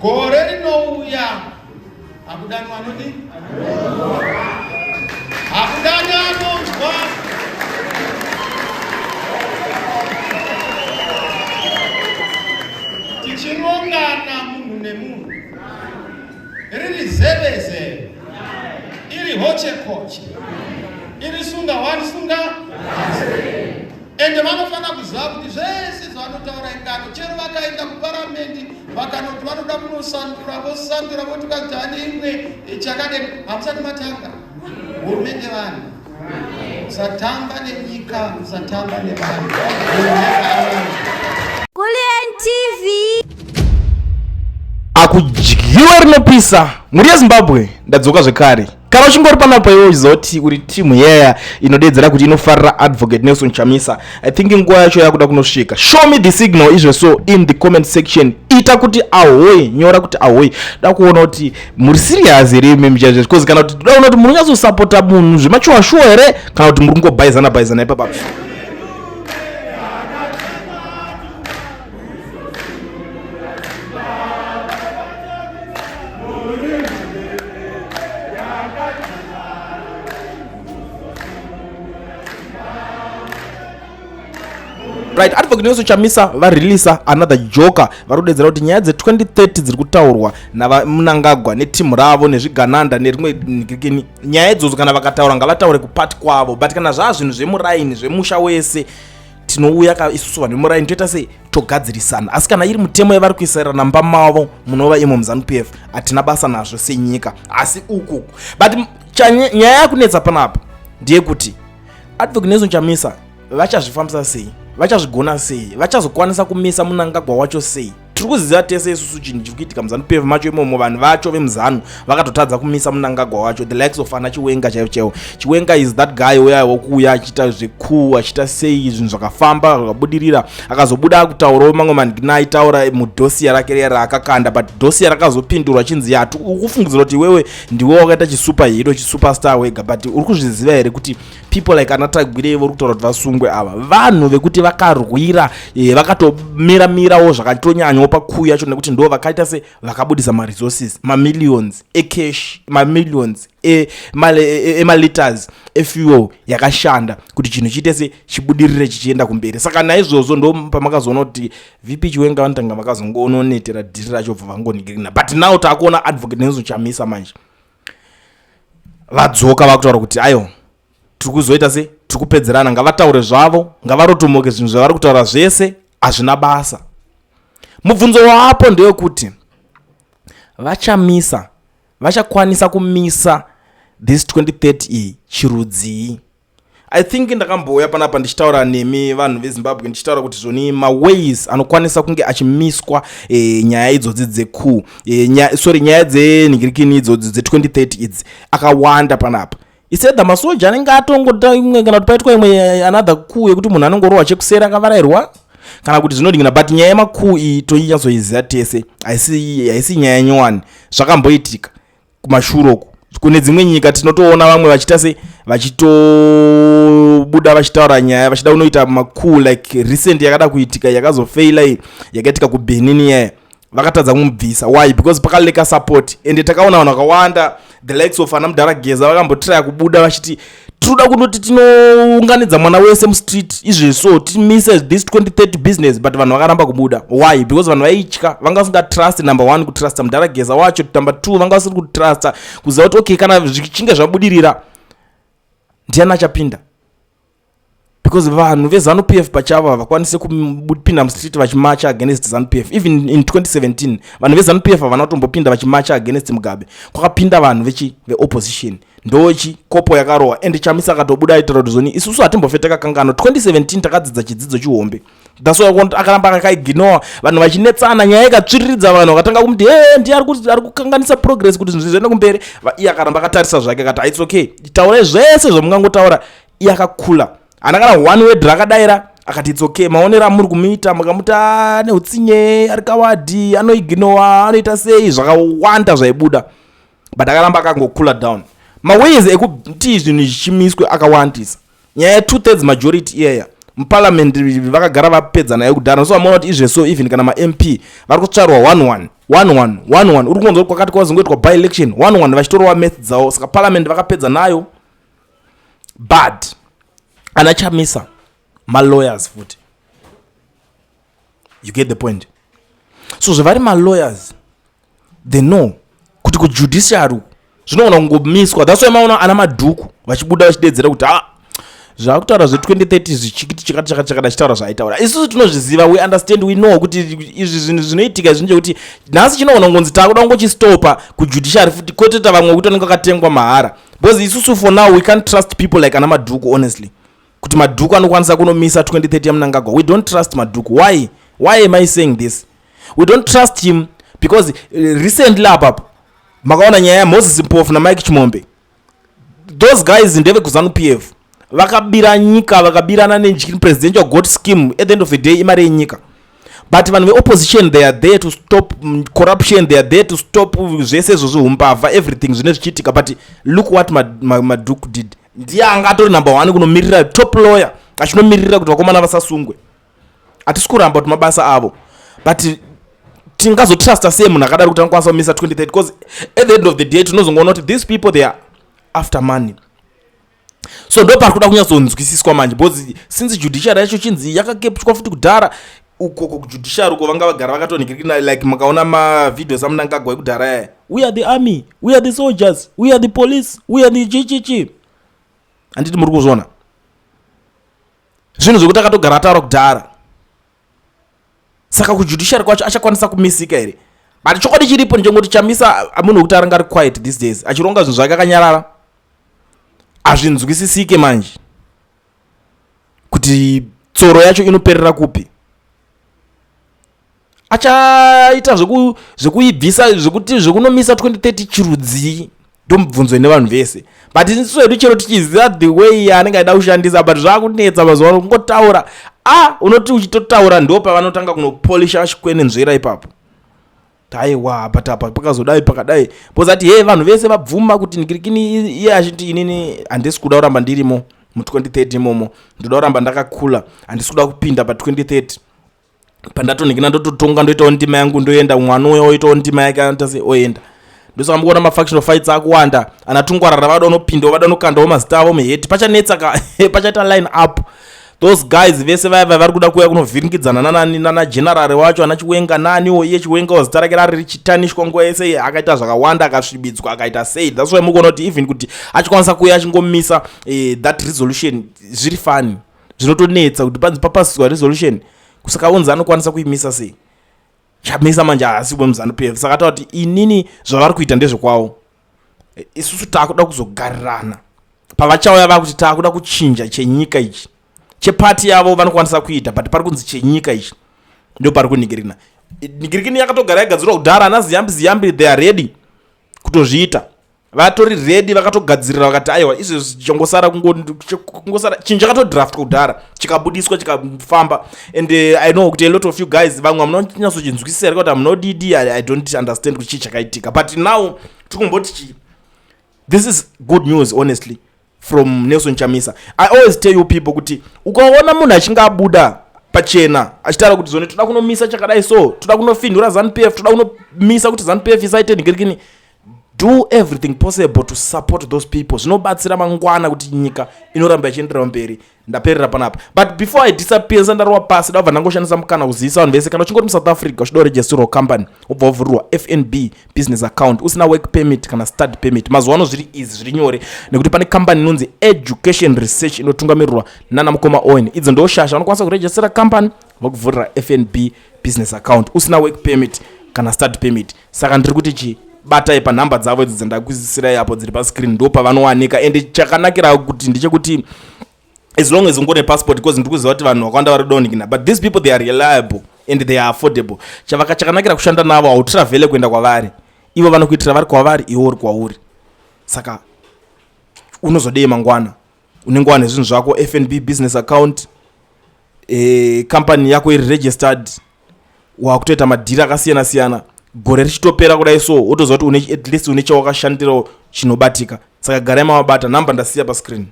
Gore rinouya hakudanwa anodi hakudani anonzwa. Tichirongana munhu nemunhu, riri zevezeve, iri hochekoche, iri sunga one sunga. Ende vanofanira kuziva kuti zvese zvavanotaura ingano. Chero vakaenda kuparamendi vakanoti vanoda kunosandura, vosandura voti kazani imwe chakadeni, hamusati matanga hurumende. Vanhu musatamba nenyika, musatamba nevanhu. Kulliant TV. Akudyiwa rinopisa. Mhuri yeZimbabwe, ndadzoka zvekare. Kana uchingori panapa iwe uchizoti uri timu yeya inodeedzera kuti inofarira Advocate Nelson Chamisa, I think nguva yacho yakuda kunosvika. Show me the signal izve so in the comment section. Ita kuti ahoy, nyora kuti ahoy. Da kuona kuti muri serious here imi muchaizvo, because kana kuti da kuona kuti munonyatsosapota munhu zvemachuwa shuwa here, kana kuti muri kungobhaizana bhaizana ipapa. Right, Advocate Nelson Chamisa vareleasa another joker. Vari kudedzera kuti nyaya dze2030 dziri kutaurwa navaMnangagwa netimu ravo nezvigananda nerimwe nigirikini, nyaya idzodzo kana vakataura ngavataure kupati kwavo, but kana zvaa zvinhu zvemuraini zvemusha wese, tinouya ka isusu vanhu vemuraini, toita sei, togadzirisana. Asi kana iri mutemo yavari kuisirana mumba mavo munova imo muZANU PF, hatina basa nazvo senyika. Asi ukuku but nyaya yakunetsa panapa ndeyekuti Advocate Nelson Chamisa vachazvifambisa sei, vachazvigona sei, vachazokwanisa kumisa Munangagwa wacho sei? Tiri kuziva tese isusu chinhu chiri kuitika muZANU PF macho imomo. Vanhu vacho vemuZANU vakatotadza kumisa Munangagwa wacho, the likes of ana Chiwenga chaivo chaivo. Chiwenga is that guy uya wokuuya achiita zvekuu, achiita sei, zvinhu zvakafamba zvakabudirira. Akazobuda akutaurawo mamwe manhina aitaura mudossier rake riya raakakanda, but dossier rakazopindurwa chinzi yatu ukufungidzira kuti iwewe ndiwe wakaita chisuperhero, chisuperstar wega, but uri kuzviziva here kuti people like ana Tagwirei vari kutaura kuti vasungwe ava vanhu vekuti vakarwira, vakatomira-mirawo zvakatonyanyawo pacoup yacho, nekuti ndo vakaita se vakabudisa maresources, mamillions ecash, mamillions emaliters efuel yakashanda kuti chinhu chiite se chibudirire chichienda kumberi. Saka naizvozvo ndo pamakazoona kuti VP Chiwenga vanotanga vakazongononetera dhiri racho bva vangonigirina. But now taakuona Advocate Nelson Chamisa manje vadzoka, vakutaura kuti aiwa, tiri kuzoita se tiri kupedzerana. Ngavataure zvavo, ngavarotomoke, zvinhu zvavari kutaura zvese hazvina basa. Mubvunzo waapo ndewekuti vachamisa, vachakwanisa kumisa this 2030 iyi chirudzii? I think ndakambouya panapa ndichitaura nemi vanhu veZimbabwe, ndichitaura kuti zvoni maways anokwanisa kunge achimiswa nyaya idzodzi dzecoup, sorry, nyaya dzenhingirikini idzodzi dze2030 idzi akawanda panapa. Isedha masoja anenge atongota imwe, kana kuti paitwa imwe another coup yekuti munhu anongorohwa chekusera akavarairwa, kana kuti zvinodingina. But nyaya yemacoup iyi toinyatsoiziva tese, haisi nyaya nyowani. Zvakamboitika kumashure uku kune dzimwe nyika. Tinotoona vamwe vachiita se vachitobuda vachitaura nyaya vachida kunoita macoup, like recent yakada kuitika yakazofeila iyi yakaitika kuBenin yaya. Vakatadza kumubvisa. Why? Because pakalacka support. Ende takaona vanhu vakawanda, the likes of ana mudhara Geza, vakambotraya kubuda vachiti tinoda kunoti tinounganidza mwana wese mustreet izvezvo, timise this 2030 business, but vanhu vakaramba kubuda. Why? Because vanhu vaitya, vanga vasingatrust. Number one, kutrusta mudhara Geza wacho. Number two, vanga vasiri kutrusta kuziva kuti okay, kana zvichinge zvabudirira, ndiani achapinda? Because vanhu veZANU PF pachavo havakwanisi kupinda mustreet vachimarcha against ZANU PF. Even in 2017 vanhu veZANU PF havana kutombopinda vachimarcha against Mugabe. Kwakapinda vanhu vechi veopposition, ndochi kopo yakarohwa. And Chamisa akatobuda aitaura kuti zoni isusu hatimbofe takakangano 2017, takadzidza chidzidzo chihombe. That's why akaramba akaignore vanhu vachinetsana, nyaya ikatsviriridza, vanhu vakatanga kumuti he ndiye ari kukanganisa progress kuti zvinhu zviende kumberi. Iye akaramba akatarisa zvake, akati it's okay, taurai zvese zvamungangotaura. Iye akakula, haana kana one word rakadaira. Akati it's okay, maonero amuri kumuita, mukamuti ane utsinye, ari coward, anoignowa, anoita sei, zvakawanda zvaibuda, but akaramba akangokula down. Maways ekuti zvinhu zvichimiswe akawandisa. Nyaya ye2/3 majority iyaya muparliament vakagara vapedza nayo kudhara. So amaona kuti izveso even kana maMP vari kutsvarwa 11. 1 1 1 1. Uri kunzwa kwakati kwazongoitwa by election 1 1, vachitorova math dzavo. Saka parliament vakapedza nayo, but ana Chamisa malawyers futi, you get the point? So zvavari malawyers, they know kuti kujudiciary zvinogona kungomiswa. That's why maona ana Madhuku vachibuda vachidedzera kuti, "Ha, zvakutaura zve2030 zvichikiti chakati chakati chakati." Achitaura zvaaitaura, isusu tinozviziva, we understand, we know kuti izvi zvinhu zvinoitika. Zvinhu chekuti nhasi chinogona kungonzi taakuda kungochistopa kujudiciary futi, kwetoita vamwe kuti vanenge vakatengwa mahara, because isusu for now we can't trust people like ana Madhuku, honestly, kuti Madhuku anokwanisa kunomisa 2030 yaMunangagwa. We don't trust Madhuku. Why am I saying this? We don't trust him because recently apapo makaona nyaya yaMoses Mpofu naMike Chimombe. Those guys ndevekuZANU PF, vakabira nyika, vakabirana nepresidential goat scheme. At the end of the day, imari yenyika, but vanhu veopposition, they are there to stop corruption, they are there to stop zvese izvozvo, umbavha, everything zvine zvichiitika. But look what Madhuku did. Ndiye anga atori number one kunomirira, top lawyer, achinomiririra kuti vakomana vasasungwe. Hatisi kuramba kuti mabasa avo, but tingazotrusta sei munhu akadaro kuti anokwanisa kumisa 2030? Because at the end of the day tinozongoona kuti these people, they are after money. So ndo pari kuda kunyatsonzwisiswa manje, because since judiciary yacho chinzi yakakepchwa futi kudhara ukoko, kujudiciary uko vanga vagara vakatonhikirikina. Like makaona mavideos aMunangagwa ekudhara aya, "We are the army, we are the soldiers, we are the police, we are the chichichi." Handiti muri kuzviona zvinhu zvekuti akatogara ataura kudhara? Saka kujudiciary kwacho achakwanisa kumisika here? But chokwadi chiripo ndechengoti Chamisa munhu wekuti aranga ari quiet these days, achironga zvinhu zvake akanyarara. Hazvinzwisisike manje kuti tsoro yacho inoperera kupi. Achaita zvekuibvisa, zvekuti zvekunomisa 2030 chirudzii? Ndomubvunzo nevanhu vese. But isu hedu chero tichiziva the way yaanenge aida kushandisa, but zvaakunetsa mazuva ano kungotaura. A, unoti uchitotaura, ndo pavanotanga kunopolisha chikwenenzvera ipapo. Aiwa, but apa pakazodai, pakadai, because ati he, vanhu vese vabvuma kuti ndikirikini. Iye achiti, "Inini handisi kuda kuramba ndirimo mu2030 imomo, ndoda kuramba ndakakula, handisi kuda kupinda pa2030. Pandatonhikina ndototonga, ndoitawo ndima yangu, ndoenda. Mwana uya oitawo ndima yake, anoita se oenda." Ndosaka mukuona mafactional fights akuwanda. Ana Tungwarara vada unopindawo, vada unokandawo mazita avo muheti. Pachanetsa ka, pachaita line up. Those guys vese vaya vari kuda kuuya kunovhiringidzana nanani, nanageneral wacho, ana Chiwenga naniwo. Iye Chiwenga, zita rake rari richitanishwa nguva yese, akaita zvakawanda, akasvibidzwa, akaita sei. That's why mukuona kuti even kuti achikwanisa kuuya achingomisa that resolution, zviri fani, zvinotonetsa kuti panzi papasiswa resolution. Kusaka unzi anokwanisa kuimisa sei Chamisa manje? Haasi wemuZANU PF. Saka taura kuti inini zvavari kuita ndezvekwavo, isusu taakuda kuzogarirana. Pavachauya vakuti taakuda kuchinja chenyika ichi, chepati yavo vanokwanisa kuita, but pari kunzi chenyika ichi, ndo pari kunigirikina. Nigirikini yakatogara yagadzirwa kudhara. Ana Ziyambi Ziyambi, they are ready kutozviita, vatori ready, vakatogadzirira, vakati aiwa, izvezvi chongosara kungosara chinhu chakatodraftwa kudhara, chikabudiswa, chikafamba. And I know kuti a lot of you guys, vamwe hamunonyatsochinzwisisa here, kuti hamunodidi. I don't understand kuti chii chakaitika, but now tikumboti chi this is good news, honestly, from Nelson Chamisa. I always tell you people kuti ukaona munhu achinge abuda pachena achitaura kuti zone toda kunomisa chakadai, so toda kunofindura ZANU PF, toda kunomisa kuti ZANU PF isaite ndigirikini, do everything possible to support those people. Zvinobatsira mangwana kuti nyika inoramba ichienderera mberi. Ndaperera panapa, but before I disappear, sandarova pasi, ndabva ndangoshandisa mukana kuzivisa vanhu vese: kana uchingori muSouth Africa, uchida kuregisterwa company, wobva wavhurirwa FNB business account, usina work permit kana study permit, mazuva ano zviri easy, zviri nyore, nekuti pane kambani inonzi Education Research inotungamirirwa nana mukoma Owen. Idzo ndo shasha, vanokwanisa kuregistera company, vakuvhurira FNB business account usina work permit kana study permit. Saka ndiri kuti chi batai panhamba dzavo idzi dzandakuzisirai apo, dziri pascreen, ndo pavanowanika. Ende chakanakira kuti ndechekuti as long as ungone passport, because ndiri kuziva kuti vanhu vakawanda vari kudonikina, but these people, they are reliable and they are affordable. Chavaka chakanakira kushanda navo, hautravhele kuenda kwavari, ivo vanokuitira vari kwavari, iwe uri kwauri. Saka unozodei mangwana? Unenge wane zvinhu zvako, FNB business account, company yako iri registered, wakutoita madhiri akasiyana siyana. Gore richitopera kudai so, wotoziva kuti at least une chawakashandirawo chinobatika. Saka garai mavabata, nhamba ndasiya pascreen.